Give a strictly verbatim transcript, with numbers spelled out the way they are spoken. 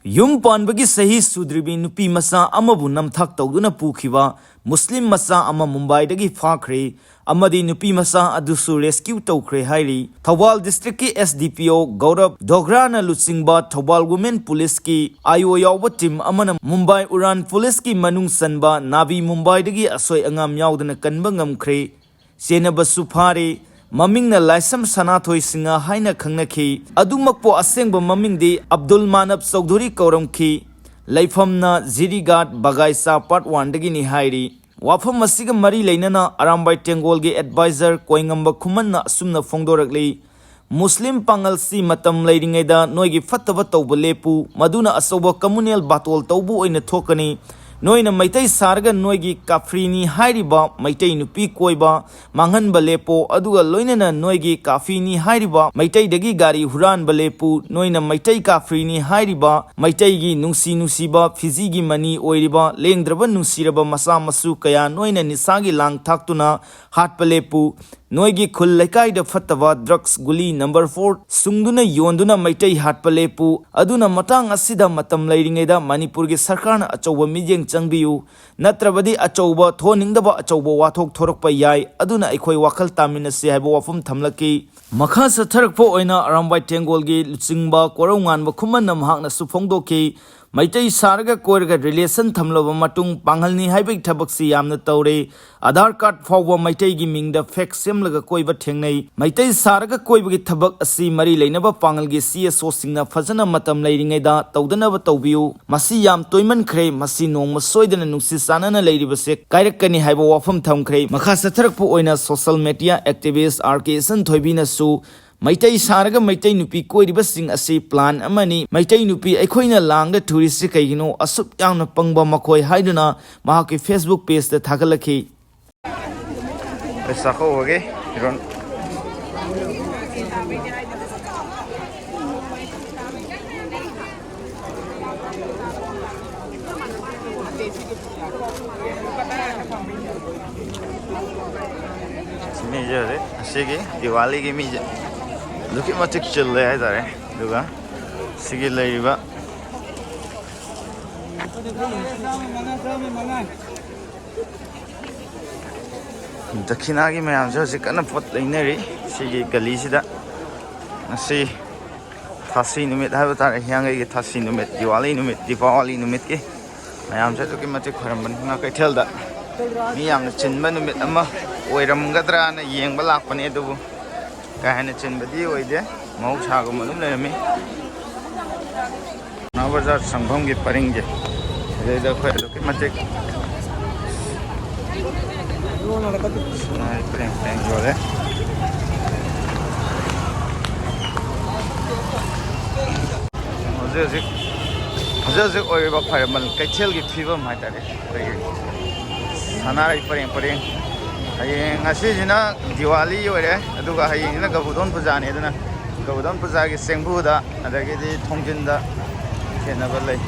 ꯌꯨꯝ ꯄꯥꯟꯕꯒꯤ ꯆꯍꯤ ꯁꯨꯗ꯭ꯔꯤꯕꯤ ꯅꯨꯄꯤ ꯃꯆꯥ ꯑꯃꯕꯨ ꯅꯝꯊꯥꯛ ꯇꯧꯗꯨꯅ ꯄꯨꯈꯤꯕ ꯃꯨꯁꯂꯤꯝ ꯃꯆꯥ ꯑꯃ ꯃꯨꯝꯕꯥꯏꯗꯒꯤ ꯐꯥꯈ꯭ꯔꯦ ꯑꯃꯗꯤ ꯅꯨꯄꯤ ꯃꯆꯥ ꯑꯗꯨꯁꯨ ꯔꯦꯁꯀ꯭ꯌꯨ ꯇꯧꯈ꯭ꯔꯦ ꯍꯥꯏꯔꯤ꯫ ꯊꯧꯕꯥꯜ ꯗꯤꯁꯇ꯭ꯔꯤꯛꯀꯤ ꯑꯦꯁ ꯗꯤ ꯄꯤ ꯑꯣ ꯒꯧꯔꯕ ꯗꯣꯒ꯭ꯔꯥꯅ ꯂꯨꯆꯤꯡꯕ ꯊꯧꯕꯥꯜ ꯋꯨꯃꯦꯟ ꯄꯨꯂꯤꯁꯀꯤ ꯑꯥꯏ ꯑꯣ ꯌꯥꯎꯕ ꯇꯤꯝ ꯑꯃꯅ ꯃꯨꯝꯕꯥꯏ ꯎꯔꯥꯟ ꯄꯨꯂꯤꯁꯀꯤ ꯃꯅꯨꯡ ꯆꯟꯕ ꯅꯥꯚꯤ ꯃꯨꯝꯕꯥꯏꯗꯒꯤ ꯑꯁꯣꯏ ꯑꯉꯥꯝ ꯌꯥꯎꯗꯅ ꯀꯟꯕ ꯉꯝꯈ꯭ꯔꯦ꯫ ꯆꯦꯟꯅꯕꯁꯨ ꯐꯥꯔꯤ꯫ ꯃꯃꯤꯡꯅ ꯂꯥꯏꯁ꯭ꯔꯝ ꯁꯅꯥꯊꯣꯏ ꯁꯤꯡꯍ ꯍꯥꯏꯅ ꯈꯪꯅꯈꯤ꯫ ꯑꯗꯨꯃꯛꯄꯨ ꯑꯁꯦꯡꯕ ꯃꯃꯤꯡꯗꯤ ꯑꯕꯗꯨꯜ ꯃꯥꯅꯕ ꯆꯧꯙꯨꯔꯤ ꯀꯧꯔꯝꯈꯤ꯫ ꯂꯩꯐꯝꯅ ꯖꯤꯔꯤꯒꯥꯠ ꯕꯒꯥꯏꯁꯥ ꯄꯥꯔꯠ ꯋꯥꯟꯗꯒꯤꯅꯤ ꯍꯥꯏꯔꯤ꯫ ꯋꯥꯐꯝ ꯑꯁꯤꯒ ꯃꯔꯤ ꯂꯩꯅꯅ ꯑꯔꯥꯝꯕꯥꯏ ꯇꯦꯡꯒꯣꯜꯒꯤ ꯑꯦꯗꯚꯥꯏꯖꯔ ꯀꯣꯏꯉꯝꯕ ꯈꯨꯃꯟꯅ ꯑꯁꯨꯝꯅ ꯐꯣꯡꯗꯣꯔꯛꯂꯤ, ꯃꯨꯁꯂꯤꯝ ꯄꯥꯉꯜꯁꯤ ꯃꯇꯝ ꯂꯩꯔꯤꯉꯩꯗ ꯅꯣꯏꯒꯤ ꯐꯠꯇꯕ ꯇꯧꯕ ꯂꯦꯞꯄꯨ, ꯃꯗꯨꯅ ꯑꯆꯧꯕ ꯀꯝꯃꯨꯅꯦꯜ ꯕꯥꯇꯣꯜ ꯇꯧꯕ ꯑꯣꯏꯅ ꯊꯣꯛꯀꯅꯤ꯫ ꯅꯣꯏꯅ ꯃꯩꯇꯩ ꯁꯥꯔꯒ ꯅꯣꯏꯒꯤ ꯀꯥꯐ꯭ꯔꯤꯅꯤ ꯍꯥꯏꯔꯤꯕ ꯃꯩꯇꯩ ꯅꯨꯄꯤ ꯀꯣꯏꯕ ꯃꯥꯡꯍꯟꯕ ꯂꯦꯞꯄꯣ, ꯑꯗꯨꯒ ꯂꯣꯏꯅꯅ ꯅꯣꯏꯒꯤ ꯀꯥꯐꯤꯅꯤ ꯍꯥꯏꯔꯤꯕ ꯃꯩꯇꯩꯗꯒꯤ ꯒꯥꯔꯤ ꯍꯨꯔꯥꯟꯕ ꯂꯦꯞꯄꯨ꯫ ꯅꯣꯏꯅ ꯃꯩꯇꯩ ꯀꯥꯐ꯭ꯔꯤꯅꯤ ꯍꯥꯏꯔꯤꯕ ꯃꯩꯇꯩꯒꯤ ꯅꯨꯡꯁꯤ ꯅꯨꯡꯁꯤꯕ ꯐꯤꯖꯤꯒꯤ ꯃꯅꯤ ꯑꯣꯏꯔꯤꯕ ꯂꯦꯡꯗ꯭ꯔꯕ ꯅꯨꯡꯁꯤꯔꯕ ꯃꯆꯥ ꯃꯁꯨ ꯀꯌꯥ ꯅꯣꯏꯅ ꯅꯤꯁꯥꯒꯤ ꯂꯥꯡ ꯊꯥꯛꯇꯨꯅ ꯍꯥꯠꯄ ꯂꯦꯞꯄꯨ꯫ ꯅꯣꯏꯒꯤ ꯈꯨꯜ ꯂꯩꯀꯥꯏꯗ ꯐꯠꯇꯕ ꯗ꯭ꯔꯒꯁ ꯒꯨꯂꯤ ꯅꯝꯕꯔ ꯐꯣꯔ ꯁꯨꯡꯗꯨꯅ ꯌꯣꯟꯗꯨꯅ ꯃꯩꯇꯩ ꯍꯥꯠꯄ ꯂꯦꯞꯄꯨ꯫ ꯑꯗꯨꯅ ꯃꯇꯥꯡ ꯑꯁꯤꯗ ꯃꯇꯝ ꯂꯩꯔꯤꯉꯩꯗ ꯃꯅꯤꯄꯨꯔꯒꯤ ꯁꯔꯀꯥꯔꯅ ꯑꯆꯧꯕ ꯃꯤꯠꯌꯦꯡ ꯆꯪꯕꯤꯌꯨ, ꯅꯠꯇ꯭ꯔꯕꯗꯤ ꯑꯆꯧꯕ ꯊꯣꯛꯍꯟꯅꯤꯡꯗꯕ ꯑꯆꯧꯕ ꯋꯥꯊꯣꯛ ꯊꯣꯔꯛꯄ ꯌꯥꯏ꯫ ꯑꯗꯨꯅ ꯑꯩꯈꯣꯏ ꯋꯥꯈꯜ ꯇꯥꯃꯤꯟꯅꯁꯤ ꯍꯥꯏꯕ ꯋꯥꯐꯝ ꯊꯝꯂꯛꯈꯤ꯫ ꯃꯈꯥ ꯆꯠꯊꯔꯛꯄ ꯑꯣꯏꯅ ꯑꯔꯥꯝꯕꯥꯏ ꯇꯦꯡꯒꯣꯜꯒꯤ ꯂꯨꯆꯤꯡꯕ ꯀꯣꯔꯧꯉꯥꯟꯕ ꯈꯨꯃꯟꯅ ꯃꯍꯥꯛꯅꯁꯨ ꯐꯣꯡꯗꯣꯛꯈꯤ, ꯃꯩꯇꯩ ꯁꯥꯔꯒ ꯀꯣꯏꯔꯒ ꯔꯤꯂꯦꯁꯟ ꯊꯝꯂꯕ ꯃꯇꯨꯡ ꯄꯥꯡꯍꯜꯅꯤ ꯍꯥꯏꯕꯒꯤ ꯊꯕꯛꯁꯤ ꯌꯥꯝꯅ ꯇꯧꯔꯦ꯫ ꯑꯥꯙꯥꯔ ꯀꯥꯔꯗ ꯐꯥꯎꯕ ꯃꯩꯇꯩꯒꯤ ꯃꯤꯡꯗ ꯐꯦꯛ ꯁꯦꯝꯂꯒ ꯀꯣꯏꯕ ꯊꯦꯡꯅꯩ꯫ ꯃꯩꯇꯩ ꯁꯥꯔꯒ ꯀꯣꯏꯕꯒꯤ ꯊꯕꯛ ꯑꯁꯤ ꯃꯔꯤ ꯂꯩꯅꯕ ꯄꯥꯡꯒꯜꯒꯤ ꯁꯤ ꯑꯦꯁ ꯑꯣꯁꯤꯡꯅ ꯐꯖꯅ ꯃꯇꯝ ꯂꯩꯔꯤꯉꯩꯗ ꯇꯧꯗꯅꯕ ꯇꯧꯕꯤꯌꯨ꯫ ꯃꯁꯤ ꯌꯥꯝ ꯇꯣꯏꯃꯟꯈ꯭ꯔꯦ꯫ ꯃꯁꯤ ꯅꯣꯡꯃ ꯁꯣꯏꯗꯅ ꯅꯨꯡꯁꯤ ꯆꯥꯟꯅꯅ ꯂꯩꯔꯤꯕꯁꯦ ꯀꯥꯏꯔꯛꯀꯅꯤ ꯍꯥꯏꯕ ꯋꯥꯐꯝ ꯊꯝꯈ꯭ꯔꯦ꯫ ꯃꯈꯥ ꯆꯠꯊꯔꯛꯄ ꯑꯣꯏꯅ ꯁꯣꯁꯤꯌꯦꯜ ꯃꯤꯗꯤꯌꯥ ꯑꯦꯛꯇꯤꯚꯤꯁ꯭ꯠ ꯑꯥꯔ ꯀꯦ ꯏꯆꯟꯊꯣꯏꯕꯤꯅꯁꯨ ꯃꯩꯇꯩ ꯁꯥꯔꯒ ꯃꯩꯇꯩ ꯅꯨꯄꯤ ꯀꯣꯏꯔꯤꯕꯁꯤꯡ ꯑꯁꯤ ꯄ꯭ꯂꯥꯟ ꯑꯃꯅꯤ꯫ ꯃꯩꯇꯩ ꯅꯨꯄꯤ ꯑꯩꯈꯣꯏꯅ ꯂꯥꯡꯗ ꯊꯨꯔꯤꯁꯤ ꯀꯩꯒꯤꯅꯣ? ꯑꯁꯨꯛ ꯌꯥꯝꯅ ꯄꯪꯕ ꯃꯈꯣꯏ ꯍꯥꯏꯗꯨꯅ ꯃꯍꯥꯛꯀꯤ ꯐꯦꯁꯕꯨꯛ ꯄꯦꯖꯇ ꯊꯥꯒꯠꯂꯛꯈꯤ꯫ ꯆꯥꯛꯀꯧꯕꯒꯤ ꯐꯤꯔꯣꯜ꯫ ꯃꯤꯁꯦ ꯍꯧꯖꯤꯛ ꯑꯁꯤꯒꯤ ꯗꯤꯋꯥꯂꯤꯒꯤ ꯃꯤꯁꯦ ꯑꯗꯨꯛꯀꯤ ꯃꯇꯤꯛ ꯆꯤꯜꯂꯦ ꯍꯥꯏꯇꯥꯔꯦ꯫ ꯑꯗꯨꯒ ꯁꯤꯒꯤ ꯂꯩꯔꯤꯕ ꯗꯈꯤꯅꯥꯒꯤ ꯃꯌꯥꯝꯁꯦ ꯍꯧꯖꯤꯛ ꯀꯟꯅ ꯄꯣꯠ ꯂꯩꯅꯔꯤ ꯁꯤꯒꯤ ꯒꯂꯤꯁꯤꯗ꯫ ꯉꯁꯤ ꯊꯥꯁꯤ ꯅꯨꯃꯤꯠ ꯍꯥꯏꯕ ꯇꯥꯔꯦ, ꯍꯤꯌꯥꯡꯒꯩꯒꯤ ꯊꯥꯁꯤ ꯅꯨꯃꯤꯠ, ꯗꯤꯋꯥꯂꯤ ꯅꯨꯃꯤꯠ, ꯗꯤꯄꯥꯋꯂꯤ ꯅꯨꯃꯤꯠꯀꯤ ꯃꯌꯥꯝꯁꯦ ꯑꯗꯨꯛꯀꯤ ꯃꯇꯤꯛ ꯈꯣꯏꯔꯝꯕꯅꯤꯅ ꯀꯩꯊꯦꯜꯗ ꯃꯤ ꯌꯥꯝꯅ ꯆꯤꯟꯕ ꯅꯨꯃꯤꯠ ꯑꯃ ꯑꯣꯏꯔꯝꯒꯗ꯭ꯔꯥꯅ ꯌꯦꯡꯕ ꯂꯥꯛꯄꯅꯦ, ꯑꯗꯨꯕꯨ ꯀꯥ ꯍꯦꯟꯅ ꯆꯤꯟꯕꯗꯤ ꯑꯣꯏꯗꯦ, ꯃꯍꯧꯁꯥꯒꯨꯝ ꯑꯗꯨꯝ ꯂꯩꯔꯝꯃꯤ꯫ ꯄꯥꯎꯅꯥ ꯕꯖꯥꯔ ꯆꯪꯐꯝꯒꯤ ꯄꯔꯤꯡꯁꯦ, ꯁꯤꯗꯩꯗ ꯑꯩꯈꯣꯏ ꯑꯗꯨꯛꯀꯤ ꯃꯇꯤꯛ ꯁꯅꯥꯔꯩ ꯄꯔꯦꯡ ꯄꯔꯦꯡ ꯌꯣꯜꯂꯦ꯫ ꯍꯧꯖꯤꯛ ꯍꯧꯖꯤꯛ ꯍꯧꯖꯤꯛ ꯍꯧꯖꯤꯛ ꯑꯣꯏꯔꯤꯕ ꯈ꯭ꯋꯥꯏꯔꯝꯕꯟ ꯀꯩꯊꯦꯜꯒꯤ ꯐꯤꯕꯝ ꯍꯥꯏꯇꯥꯔꯦ꯫ ꯑꯩꯈꯣꯏꯒꯤ ꯁꯅꯥꯔꯩ ꯄꯔꯦꯡ ꯄꯔꯦꯡ꯫ ꯍꯌꯦꯡ, ꯉꯁꯤꯁꯤꯅ ꯗꯤꯋꯥꯂꯤ ꯑꯣꯏꯔꯦ, ꯑꯗꯨꯒ ꯍꯌꯦꯡꯁꯤꯅ ꯒꯕꯨꯗꯣꯟ ꯄꯨꯖꯥꯅꯤ꯫ ꯑꯗꯨꯅ ꯒꯕꯨꯗꯣꯟ ꯄꯨꯖꯥꯒꯤ ꯆꯦꯡꯕꯨꯗ, ꯑꯗꯒꯤꯗꯤ ꯊꯣꯡꯖꯤꯟꯗ ꯈꯦꯠꯅꯕ ꯂꯩ꯫